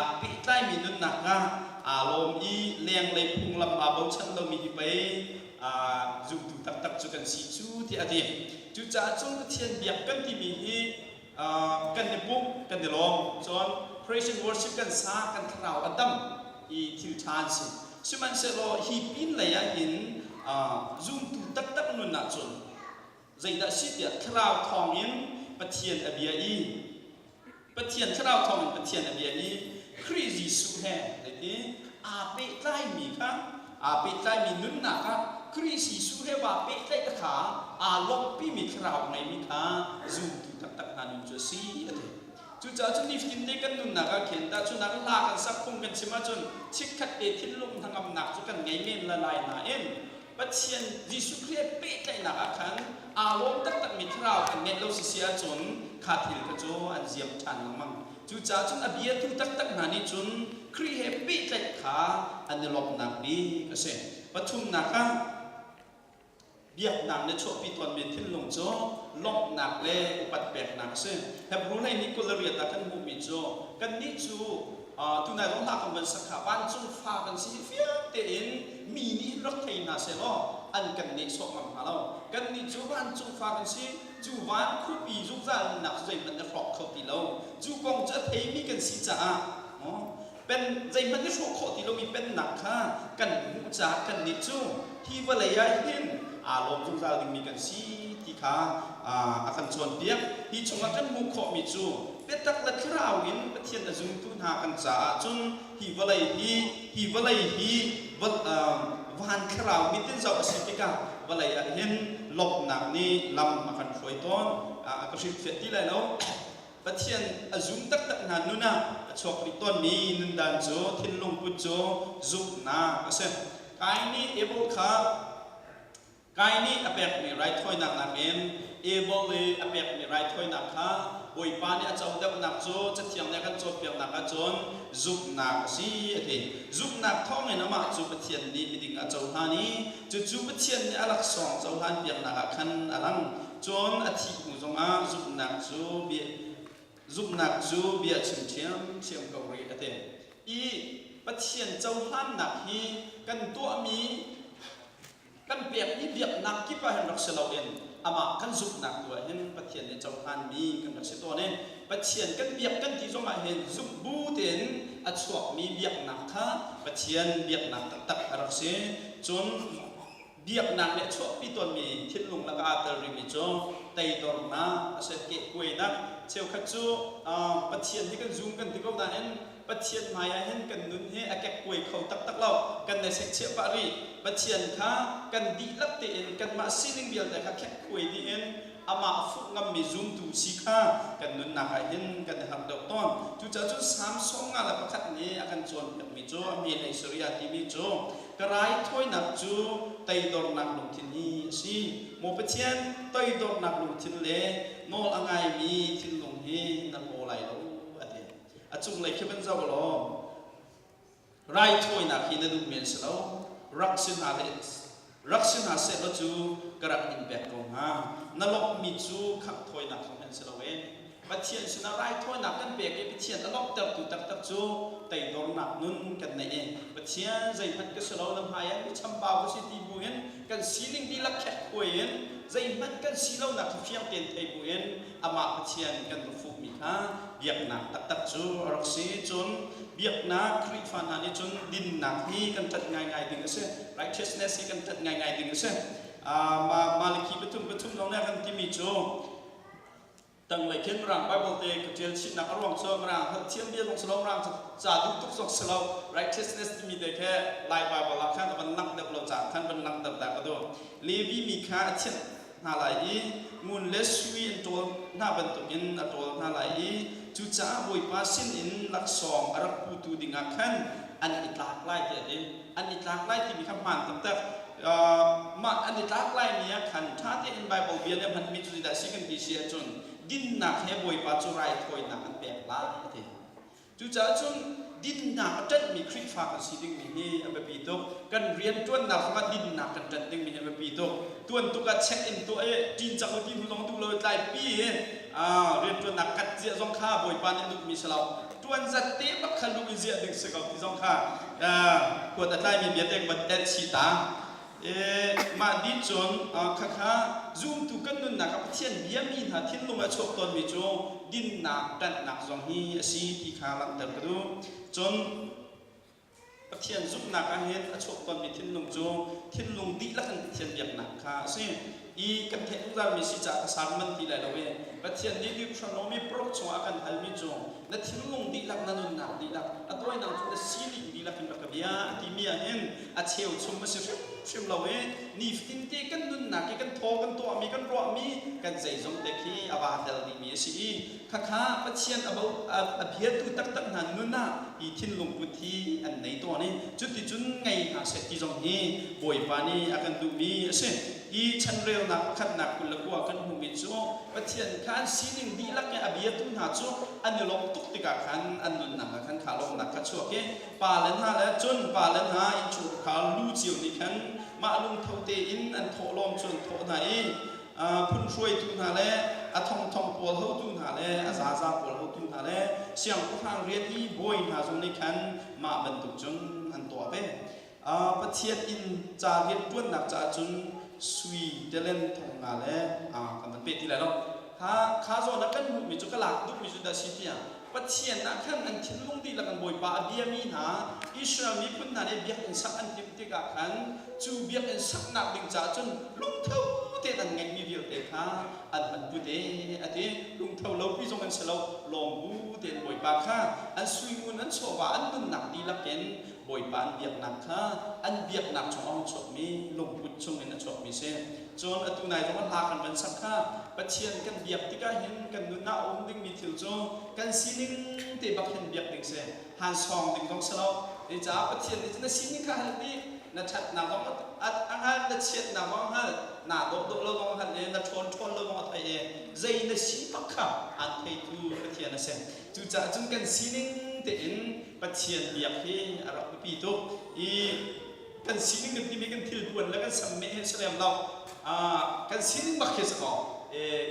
aa pehtlaimi nunnak ah aa lawm i lenglei phunglam aa bochan lomi hi pei zumtu taktak cu kan si cu tiah a ti. Cucaah cun Pathian biak kan timi hi kan i pumh, kan i lawm. Cun praise and worship kan sa, kan thlarau a dam i thil ṭha an si. Sihmanhsehlaw hi pin lei ah hin zumtu taktak nun ahcun zeidah a si tiah thlarau thawngin Pathian a bia i Pathian thlarau thawngin Pathian a bia i Khrih Jesuh he zeiti aa pehtlaimi kha aa pehtlaimi nunnak ah Khrih Jesuh he vaa pehtlaih kha aa lawmhpimi thlarau ngeimi kha zumtu taktak hna nun cu a si a ti. Cucaah cun nifatin te kan nunnak ah khin tahchunhnak hla kan sak phung kan chim ahcun chikkhat te thinlung hnangamnak cu kan ngei men la lai nain Pathian Jesuh Khrih he pehtlaihnak ah khan aa lawm taktakmi thlarau kan ngeih lo sisi ahcun kha thil kha cu an ziam ṭhan lengmang. Cucaah cun a biatu taktak hna nih cun Khrih he pehtlaih kha an i lawmhnak bik a si. Pathumnak ah biaknak nih chuahpi tawnmi thinlung cu lawmhnak le upat peknak a si. Hebru lei nih 28 ah kan hmuhmi cu kannih cu tunai zong hla kan van sak kha vancung fa kan si hi fiang tein mi nih rak thei hna sehlaw an kan nehsawh ngam hnga lo. Kannih cu vancung fa kan si, cu van khuapi zungzal nunnak cu zeihmanh na hrawk kho ti lo. Cu kong cu a theimi kan si caah pen zeihmanh na hrawh khawh ti lomi pennak kha kan hmuh caah kannih cu hi vawlei ah hin aa lawm zungzal dingmi kan si ti kha a kan cawnpiak. Hi chungah kan hmuh khawhmi cu biatak le thlarau in Pathian a zumtu hna kan caah cun hi vawlei hi hi vawlei hi van thlarau mit in zoh a si tikah vawlei ah hin lawmhnak nih lam a kan hruai tawn. A ka hrilhfiah ti lai lo. Pathian a zum taktak hna nun ah a chuak rih tawnmi nundan cu thinlung put cu zumhnak a si. Kain nih Abel kha Kain nih a pekmi raithawinak nakin Abel i a pekmi raithawinak kha Bawipa nih a co deuhnak cu Cathiang nih a kan cawnpiaknak ahcun zumhnak a si a ti. Zumhnak thawngin amah cu Pathian nih miding a cohlan i cucu Pathian nih a laksawng cohlanpiaknak ah khan a lang. Cun a thih hnu zongah zumhnak cu bia zumhnak cu bia chim ṭhiamṭhiam ko rih a ti. I Pathian cohlannak hi kan tuahmi kan pekmi biaknak kip ah hin rak si loin amah kan zumhnak tu ah hin Pathian nih cohlanmi kan rak si tawn i Pathian kan biak kan ti zongah hin zumh bu tein a chuakmi biaknak kha Pathian biaknak taktak a rak si. Cun biaknak nih a chuahpi tawnmi thinlung lakah aa tel rihmi cu teidornak a si, kehkuainak. Cheukhat cu Pathian hi kan zum kan ti ko nain Pathian hmai ah hin kan nun hi a kekkuai kho taktak lo. Kan nei sekchiah pah rih. Pathian kha kan dihlak tein kanmah sining vialte kha kekkuai dih in amah a fuh ngammi zumtu si kha kan nunnak ah hin kan i harh deuh tawn. Cucaah cun Salm 51 nih a kan cawnpiakmi cu a hme hlei sarih ah timi cu ka raithawinak cu teidornak lungthin hi a si. Maw Pathian, toidornak lungthin le nawl a ngaimi thinlung hi na hlaw lai lo a ti. A cunglei khi van zoh law raithawinak hi na duh men si lo rak si hna le rak si hna seh law cu ka rak in pek ko hnga na lawmhmi cu khangh thawinak zong an si lo e Pathian sinah raithawinak kan pek i Pathian a lawmhtertu taktak cu teidornak nun kan neih i Pathian zeihmanh ka si lo na hmai ah mi chambau ka si ti bu in kan sining dihlak khek khuai in zeihmanh kan si lonak khi fiang tein thei bu in amah Pathian kan va fuhmi kha biaknak taktak cu a rak si. Cun biaknak Khrihfa hna nih cun dinnak hi kan ṭanh ngaingai ding a si. Righteousness hi kan ṭanh ngaingai ding a si. Maliki pathum pathum lawng nih a kan timi cu tanglei khin Mirang Bible te ka ṭial chihnak a ruang cu Mirang holh thiam bia zong si lo Mirang ca duh tuk zong si lo righteousness timi te khi Lai Bible ah khan a van langh deuh lo caah khan van langhter ta ka duh. Levi mi kha a thianh hna lai i ngun le sui an ṭawl hna bantukin a ṭawl hna lai i cucaah Bawipa sinin laksawng a rak putu dingah khan an i tlak lai tiah a ti. An i tlak lai timi kha hmaan taktak. Mah an i tlak laimi ah khan ṭha tein Baibal bia nih a hmanmi cu zeidah a si kan ti si ahcun dinnak he Bawipa cu raithawinak an pek lai a ti. Cucaah cun dinnak a ṭanhmi Khrihfa kan si dingmi hi a biapi tuk. Kan rianṭuannak zongah dinnak kan ṭanh dingmi hi a biapi tuk. Tuan tuk ah check in tuah i ṭin cang u ti hnu zong duh lo i tlaipi i rianṭuannak kat ziah zong kha Bawipa nih a duhmi si lo. Ṭuan zat te bak kha lu in zik. ziah ding si ko ti zong kha kuat a tlaimi bia te van telh chih ta. Mah dih cun khakha zumtu kan nunnak ah Pathian biami hna thinlung a chuak tawnmi cu dinnak ṭanhnak zong hi a si ti kha langhter ka duh. Cun Pathian zumhnak ah hin a chuak tawnmi thinlung cu thinlung dihlak in Pathian biaknak kha a si. I kan theih zungzalmi si caah ka sermon ti lai lo i Pathian nih Deuteronomy paruk chungah a kan halmi cu na thinlung dihlak, na nunnak dihlak, a tawinak cu na sining dihlak in rak ka bia a timi ah hin a cheuchum a si hrimhrim lo i nifatinte kan nunnak i kan thaw kan tuahmi kan ruahmi kan zeizong te khi a vaa tel dihmi a si i khakha Pathian a biatu taktak hna nun ah hi thinlung put hi an nei tawn i cuticun ngei hna seh ti zong hi Bawipa nih a kan duhmi a si. Hi chanrelnak pakhatnak 29 kan hmuhmi cu Pathian kha an sining dihlak in a biatu hna cu an i lawmh tuk tikah khan an nunnak ah khan kha lawmhnak kha chuak i pale hna le cun pale hna innchungkhar lu cio nih khan mah lungtho tein an thawhlawm cu an thawh hna i phun hruaitu hna le a thongthong pawl hotu hna le a zaza pawl hotu hna le siangpahrang rian i bawi hna zong nih khan mah bantuk cun an tuah ve. Pathian inn ca rianṭuannak caah cun sui talent thong nga le kan van peh ti lai lo. Kha kha zawn ah kan hmuhmi cu ka lak duhmi cu dah si tiah Pathian ah khan an thinlung dihlak in Bawipa a biami hna Israel miphun hna nih biakinn sak an timh tikah khan cu biakinn saknak ding caah cun lungtho tein an ngeihmi vialte kha an hman put e a ti. Lungtho lopi zong an si lo, lawm bu tein Bawipa kha an sui ngun an chawva an nunnak dihlak in Bawipa an biaknak kha an biaknak chung a hung chuakmi lungput chungin a chuakmi si. Cun atu nai zong a hla kan van sak kha Pathian kan biak tikah hin kan nun ah a um dingmi thil cu kan sining te bak hin biak ding si. Han sawng ding zong si lo. Zeicah Pathian nih cun na sining kha hal dih, na ṭhatnak zong a hngalh, na chiatnak zong a hngalh, naa dawh dawh lo zong a hngalh i na ṭhawn ṭhawn lo zong a theih i zei na si bak kha aan theitu Pathian a si. Cucaah cun kan sining tein Pathian biak hi a rak biapi tuk i kan sining kan timi kan thilpuan le kan sammeh he si lem lo. Kan sining bak khi si ko.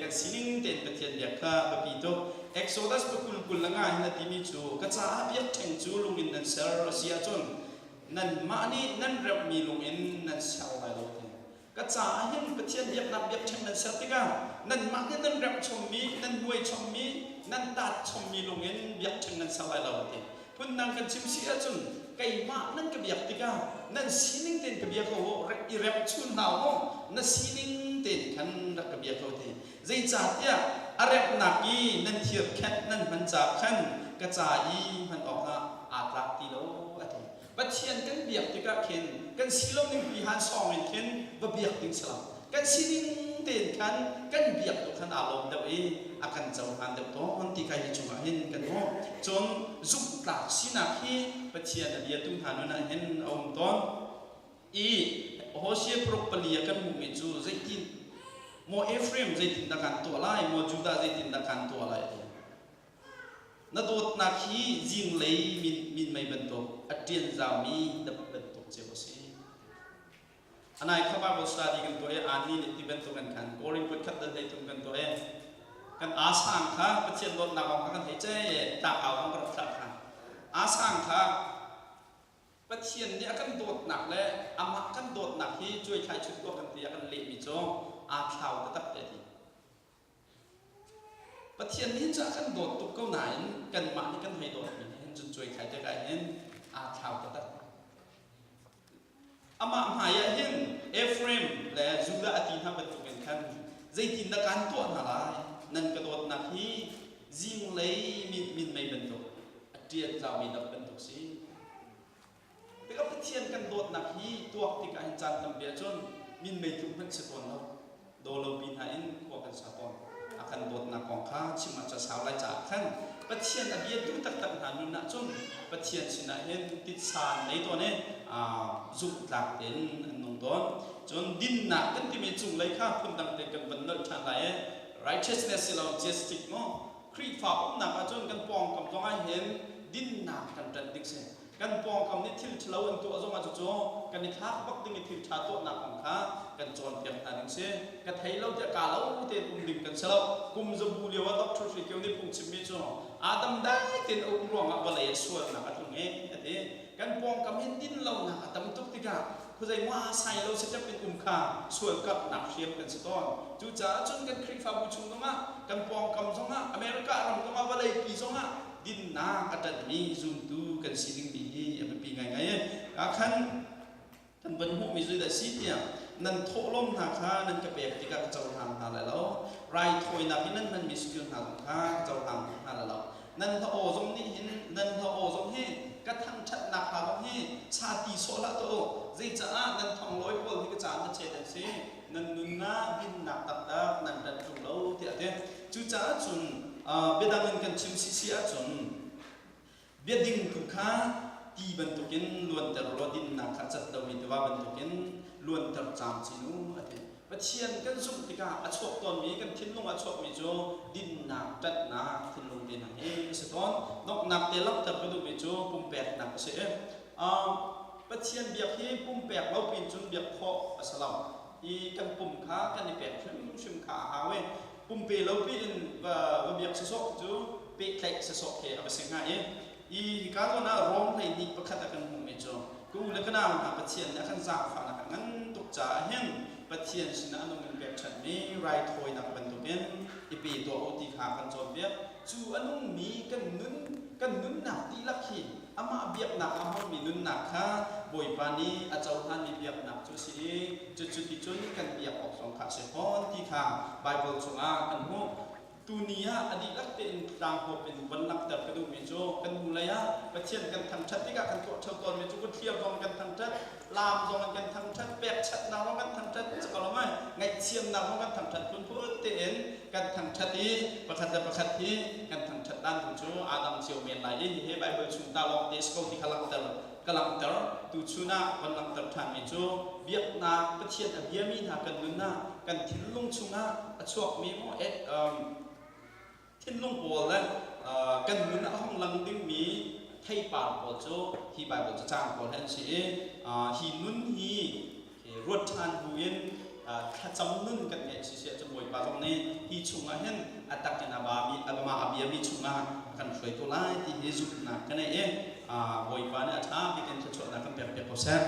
Kan sining tein Pathian biak kha biapi tuk. Exodus pakul 25 hin a timi cu ka caah biakṭheng cu lung in nan ser a si ahcun nanmah nih nan remhmi lung in nan ser lai lo ti. Ka caah hin Pathian biaknak biakṭheng nan ser tikah nanmah nih nan remh chommi, nan hnuai chommi, nan taat chommi lung in biakṭheng nan ser lai lo ti. Phundang kan chim si ahcun keimah nan ka biak tikah nan sining tein ka bia ko u, i remh chun hna u, na sining tein khan rak ka bia ko ti. Zeicahtiah a remhnak i nan thirkhenh nan hman caah khan ka ca i hman awkah aa tlak ti lo a ti. Pathian kan biak tikah khin kan si lo ning pi han sawng in khin va biak ding si lo. Kan sining tein khan kan biak tu khan aa lawm deuh i a kan cohlan deuh tawn ti kha hi chungah hin kan hmuh. Cun zumhtlak sinak hi Pathian a biatu hna nun ah hin a um tawn. I Hosea paruk pali ah kan hmuhmi cu zeitin maw Ephraim zeitindah kan tuah lai, maw Judah zeitindah kan tuah lai ti. Na dawtnak hi zinglei minmei bantuk, a ṭian zaumi dap bantuk cio a si. Anai kha Bible study kan tuah i Ani nih ti bantuk an khan Korin kut khat dan 33 kan tuah i kan asang kha Pathian dawtnak kong kha kan hei cei i tlangau kong ka rak thlah kha asang kha Pathian nih a kan dawtnak le amah kan dawtnak hi cuaithlai chut tuah kan ti a kan lehmi cu aa thlau taktak te ti. Pathian nih cun a kan dawt tuk ko nain kanmah nih kan hei dawtmi nih hin cun cuaithlai tikah hin aa thlau taktak. Amah hmai ah hin Ephraim le Judah a ti hna bantukin khan zeitindah kaan tuah hna lai? Nan ka dawtnak hi zinglei minmei bantuk, a ṭian zaumi dap bantuk si. Tikah Pathian kan dawtnak hi tuak tikah hin caan tampi ahcun minmei tluk hmanh si tawn lo. Daw lo pi hna in khua kan sa tawn. A kan dawtnak kong kha chim ah sau lai caah khan Pathian a biatu taktak hna nun ahcun Pathian sinah hin titsa an nei tawn i zumhtlak tein an nung tawn. Cun dinnak kan timi cunglei kha phundang te kan van nolh ṭhan lai i righteousness si lo justice maw Khrihfa umnak ahcun kan pawngkam zong ah hin dinnak kan ṭanh ding si. Kan pawngkam nih thil ṭhalo an tuah zongah cucu kan i thlak bak ding i thil ṭha tuahnak kong kha kan cawnpiak hna ding si. Ka thei lo tiah kaa lo tein um ding kan si lo. Kum zabu lio ah Dr. Hri Kio nih phungchimmi cu Adam dai tein a um ruangah vawlei ah sualnak a tlung e a ti. Kan pawngkam hin dinlonak a tam tuk tikah khuazei mua sai lo setep in um kha sual karhnak hriam kan si tawn. Cucaah cun kan Khrihfabu chung zongah, kan pawngkam zongah, America ram zongah, vawleipi zongah dinnak a ṭanhmi zumtu kan si dingmi hi a biapi ngaingai. Ah khan kan van hmuhmi zeidah a si tiah nan thawhlawm hna kha nan ka pek tikah ka cohlang hna lai lo. Raithawinak i nan hmanmi skill hna zong kha ka cohlang hna lai lo. Nan hla aw zong nih hin nan hla aw zong hi ka thangṭhatnak hla zong hi sa ti sawh hlah tuah u. Zeicaah nan thonglawi pawl hi ka caah na chet an si. Nan nunnak dinnak taktak nan ṭanh ṭung lo tiah a ti. Cucaah cun biadang in kan chim sisi ahcun biading tu kha ti bantukin luanter law dinnak kha cat lomi tiva bantukin luanter camcin u a ti. Pathian kan zumh tikah a chuak tawnmi kan thinlung ah chuakmi cu dinnak, ṭanhnak thinlung te hna hi a si tawn. Donghnak te langhter ka duhmi cu pumpeknak a si. Pathian biak hi pumpek lo pin cun biak khawh a si lo. I kan pum kha kan i pek hrimhrim kha a hau i pumpe lo piin va va biak sawsawh cu pehtlaih sawsawh khi a va si hnga i i hika zawn ah Rom 12 pakhat a kan hmuhmi cu ka u le ka nau hna Pathian nih a kan zaangfahnak a ngan tuk caah hin Pathian sinah a nung in pekṭhenhmi raithawinak bantukin i pe tuah u ti kha kan cawnpiak. Cu a nungmi kan nun kan nunnak dihlak hi amah biaknak a hmangmi nunnak kha Bawipa nih a cohlanmi biaknak cu a si i cucu ticun kan biak awk zong kha a si fawn ti kha Baibal chungah kan hmuh. Tuni ah a dihlak tein tlanghuap in von langhter ka duhmi cu kan hnulei ah Pathian kan thangṭhat tikah kan tuah ṭheo tawnmi cu kutthliar zong kan thangṭhat, laam zong in kan thangṭhat, pekchanhnak zong kan thangṭhat, cakalomai ngaihthiamnak zong kan thangṭhat phunphun tein kan thangṭhat i pakhat le pakhat hi kan thangṭhat dan tu cu aa dang cio men lai i hihi Baibal chung ta lawng te si ko ti kha langhter ka langhter. Tuchun ah van langhter ṭhanmi cu biaknak Pathian a biami hna kan nun ah kan thinlung chungah a chuakmi maw thinlung pawl le kan nun ah a hung lang dingmi theipar pawl cu hi Baibal cacang pawl hi an si i hi nun hi ruat ṭhan buin thlacam nun kan ngeih si si ahcun Bawipa zong nih hi chungah hin a tak in a bami amah a biami chungah a kan hruai ko lai ti hi zumhnak ka nei i Bawipa nih a ṭha bik in thluachuahnak kan pek piak ko seh.